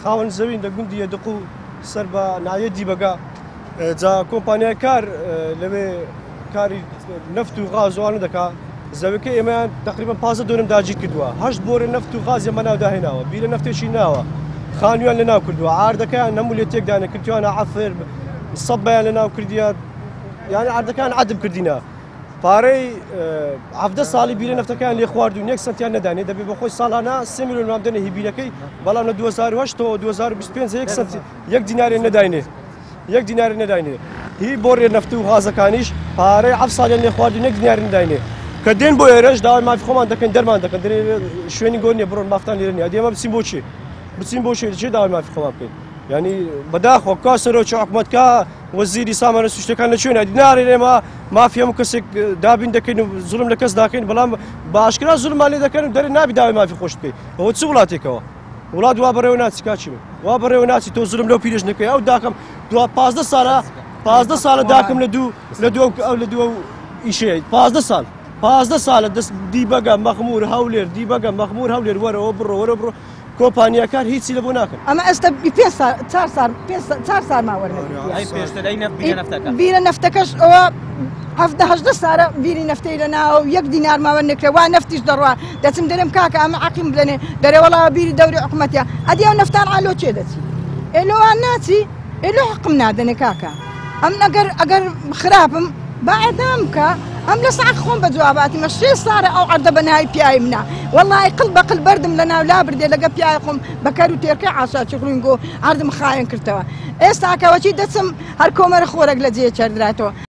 خاوەن زەوین لە گوندی یەدق و سەر بە ناحیەی دیبەگە. جا کۆمپانیای کار لەوێ کاری نەفت و غاز وانە دەکا. زەویەکەی ئێمەیان تقریبا 15 دۆنم داگیر کردووە، 8 بۆرە نەفت و غازیان بەناودا هێناوە، بیرە نەفتێکی ناوە، خانوویان لەناو کردووە، عاردەکەیان هەموو لێ تێکدانە کردویانە، عەفر سەبیان لەناو کردیە، یعنی عاردەکان عەدم کردینە. پارەی 17 ساڵی بیرە نەفتەکان لێ خواردون، یەک سەنتیان نەدانێ. دەبێ بە خۆی ساڵانە 3 میلیۆن وام دەنێ هی بیرەکەی، بەڵام لە 2008 2025 یەک سەنت یەک دینارێ نەداینێ، یەک دینارێ نەداینێ. هی بۆڕێ نەفت و غازەکانیش پارەی 7 ساڵیان لێ خواردون، یەک دینارێ نەداینێ. کە دێن بۆ ئێرەش داوای مافی خۆمان دەکەن، دەرمان دەکەن، دەرێ شوێنی گۆر نییە، بڕۆن مافتان لێرە نییە. ئێمە بچین بۆ چی؟ بچین بۆ چی؟ چی داوای مافی خۆمان بکەین؟ یعنی بەداخەوە کا سەرۆکی حکومەت، کا وەزیری سامانە سروشتەکان لە کوێنە؟ نارێن ئێمە مافی هەموو کەسێک دابین دەکەین و زوڵم لە کەس ناکەین، بەڵام بە ئاشکرا زوڵمان لێ دەکەن و دەرێ نابی داوای مافی خۆش بکەی. ئەوە چ وڵاتێکەوە؟ وڵات وا بەڕێوە ناچی کاچی من، وا بەڕێوە ناچی. تۆ زوڵم لەو پیرێژ نەکەی. ئەو داکەم دوا 15 ساڵە، 15 ساڵە داکم لە دوو لە دوو ئەو لە دوو ئیشەیە، 15 ساڵ، 15 ساڵە دەست دیبەگە مەخمور هەولێر، دیبەگە مەخمور هەولێر، وەرەوە بڕۆ، وەرە بڕۆ، کۆمپانیاکار هیچی لە بۆ ناکەن. ئەمە ئێستا پێ سال، 4 سال، پێ سال، 4 سال ما وەرنەگرتیە. بیرە نەفتەکەش ئەوە 17 18 سارە بیری نەفتەی لە ناو، یەک دینار ماوە نەکرێ، وا نەفتیش دەڕوا. دەچم دەرێم کاکە ئەمە عەقیم بدەنێ، دەرێ وەڵا بیری دەوری حکومەتیە. ئەدی ئەو نەفتان ئالۆ چێ دەچی؟ ئێلۆوان ناچی؟ ئێلۆ حقم نادەنێ کاکە. ئەم ئەگەر خراپم با ئێدام بکە. ئەم لە ساعت خۆم بە جواباتیمە 6 سارە ئەو عەردە بە ناوی پیاوی منە. وەڵای قڵ بە قڵ بەردم لە ناو لا بردێ لەگە پیاوی خۆم بە کەر و تێرکەی عاساچی ڕووینگۆ عەردم خاوێن کردەوە. ئێستا کەوەچی دەچم هەر کۆمەرە خۆرەک لە جێ چەردراتەوە.